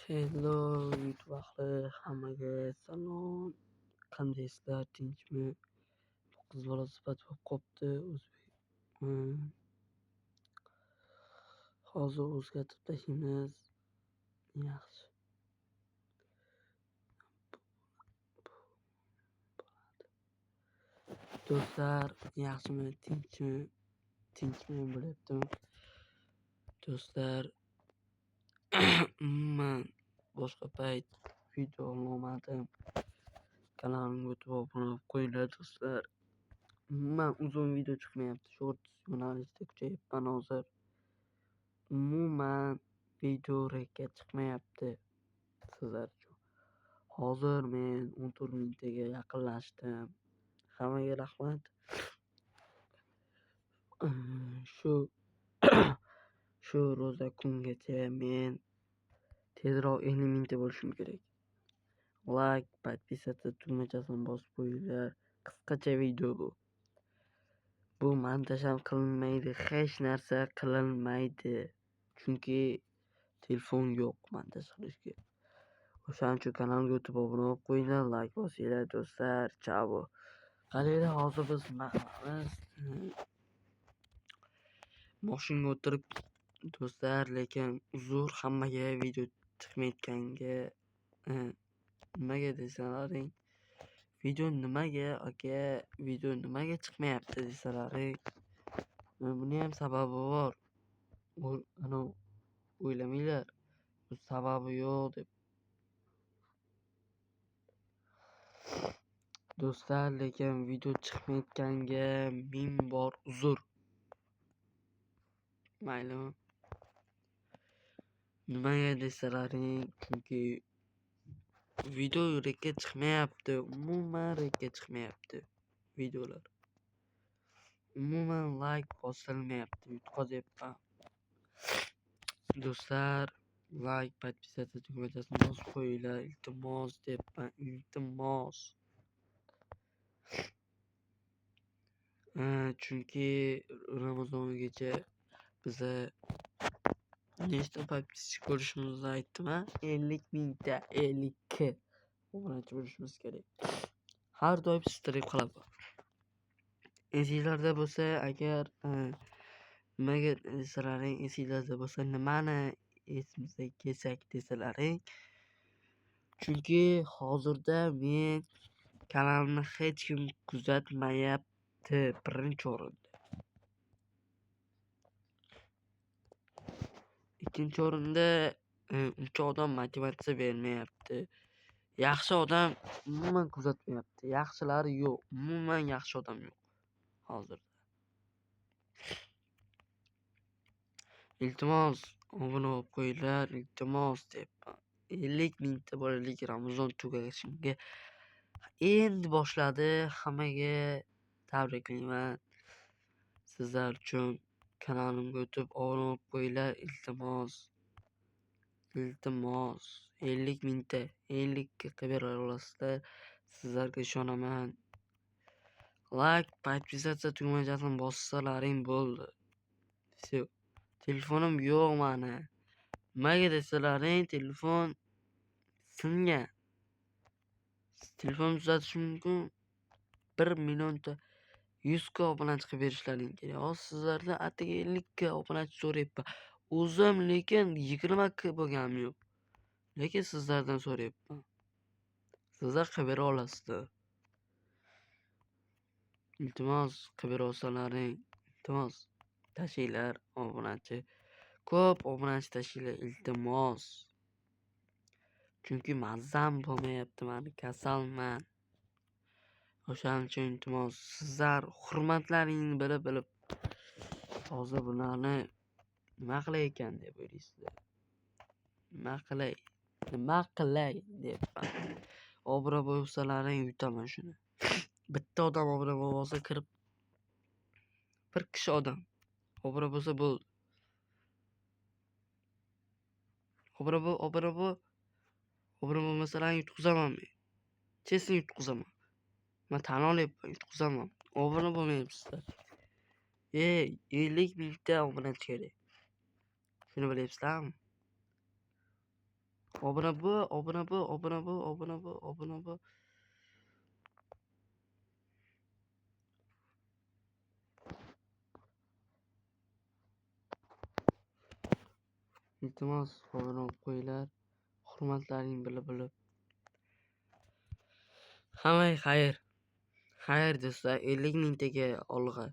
Hello YouTube ahli, hammaga salom. Qandaysizlar, tinchmi? Bu qiz bola sifat bo'lib qopti. Hozir o'zgartirib tashlaymiz. Yaxshi. Do'stlar, yaxshimi, tinchmi? Tinchmi bo'lyaptimi? Do'stlar, umuman boshqa payt video olmadim. Kanalimga o'tib obuna bo'lib qo'yinglar, do'stlar. Umuman uzun video chiqmayapti. Shorts yo'nalishida kuchayapman hozir. Umuman video rekka chiqmayapti sizlar uchun. Hozir men 14 mingtaga yaqinlashdim. Hammaga rahmat. Shu ro'za kungacha men tezroq 50 mingta bo'lishim kerak. Like, подписаться tugmachasini bosib qo'yinglar. Qisqacha video bu. Bu montaj ham qilinmaydi, hech narsa qilinmaydi. Chunki telefon yo'q montaj qilishga. O'shaning uchun kanalga o'tib obuna bo'lib qo'yinglar, like bosinglar do'stlar. Chavo. Qaranglar, hozir biz nima qilamiz? Moshinga o'tirib do'stlar, lekin uzr hammaga video chiqmayotganga, nimaga desalaring, video nimaga aka, video nimaga chiqmayapti desalaring, buni ham sababi bor. Anavi o'ylamanglar, bu sababi yo'q deb. Do'stlar, lekin video chiqmayotganga ming bor uzr. Maylimi? Nimaga desalaring, chunki video rekka chiqmayapti. Umuman rekka chiqmayapti videolar. Umuman like bosilmayapti, yutqazyapman. Do'stlar, like, подписаться tugmachasini bosib qo'yinglar, iltimos deyapman, iltimos. Chunki Ramazongacha biza nechta подписчик bo'lishimizni aytdim-a? 50 mingta, 52 obunachi bo'lishimiz kerak. Har doim stream qilaman. Esinglarda bo'lsa, agar nimaga desalaring, esinglarda bo'lsa, nimani esimizga kelsak desalaring, chunki hozirda men kanalimni hech kim kuzatmayapti birinchi o'rinda. Ikkinchi o'rinda uncha odam motivatsiya bermayapti. Yaxshi odam umuman kuzatmayapti. Yaxshilari yo'q. Umuman yaxshi odam yo'q hozirda. Iltimos, obuna bo'lib qo'yinglar, iltimos deyapman. 50 mingta bo'laylik, Ramazon tugashiga endi boshladi. Hammaga tabriklayman. Sizlar uchun kanalimga o'tib obuna bo'lib qo'yinglar, iltimos. Iltimos. 50 mingta, 50 ga qilib bera olasizlar. Sizlarga ishonaman. Like, подписаться tugmachasini bossalaring bo'ldi. Всё. Telefonim yo'q mani. Nimaga desalaring, telefon singan. Telefonni tuzatish mumkin. 1 millionta 100 k obunachi qilib berishlaring kerak. Hozir sizlardan atigi 50 k obunachi so'rayapman. O'zim lekin 20 k bo'lganim yo'q. Lekin sizlardan so'rayapman. Sizlar qilib bera olasizlar. Iltimos, qilib bera olsalaring, iltimos tashinglar obunachi. Ko'p obunachi tashinglar, iltimos. Chunki mazam bo'lmayapti mani, kasalman. O'shaning uchun iltimos, sizlar hurmatlaringni bilib-bilib hozir bularni nima qilay ekan deb o'ylaysizlar. Nima qilay? Nima qilay deyapman. Obuna bo'lsalaring yutaman shuni. Bitta odam obuna bo'lib olsa kirib, bir kishi odam obuna bo'lsa bo'ldi. Obuna bo'l, obuna bo'l. Obuna bo'lmasalaring yutqizaman men. Chestni yutqizaman. Men tan olyapman, yutqizaman. Obuna bo'lmayapsizlar. 50 mingta obunachi kerak. Shuni bilyapsizlarmi? Obuna bo'l, obuna bo'l, obuna bo'l, obuna bo'l, obuna bo'l. Iltimos, obuna bo'lib qo'yinglar. Hurmatlaring bilib-bilib. Hammaga xayr. Xayr do'stlar, 50 mingtaga olg'a.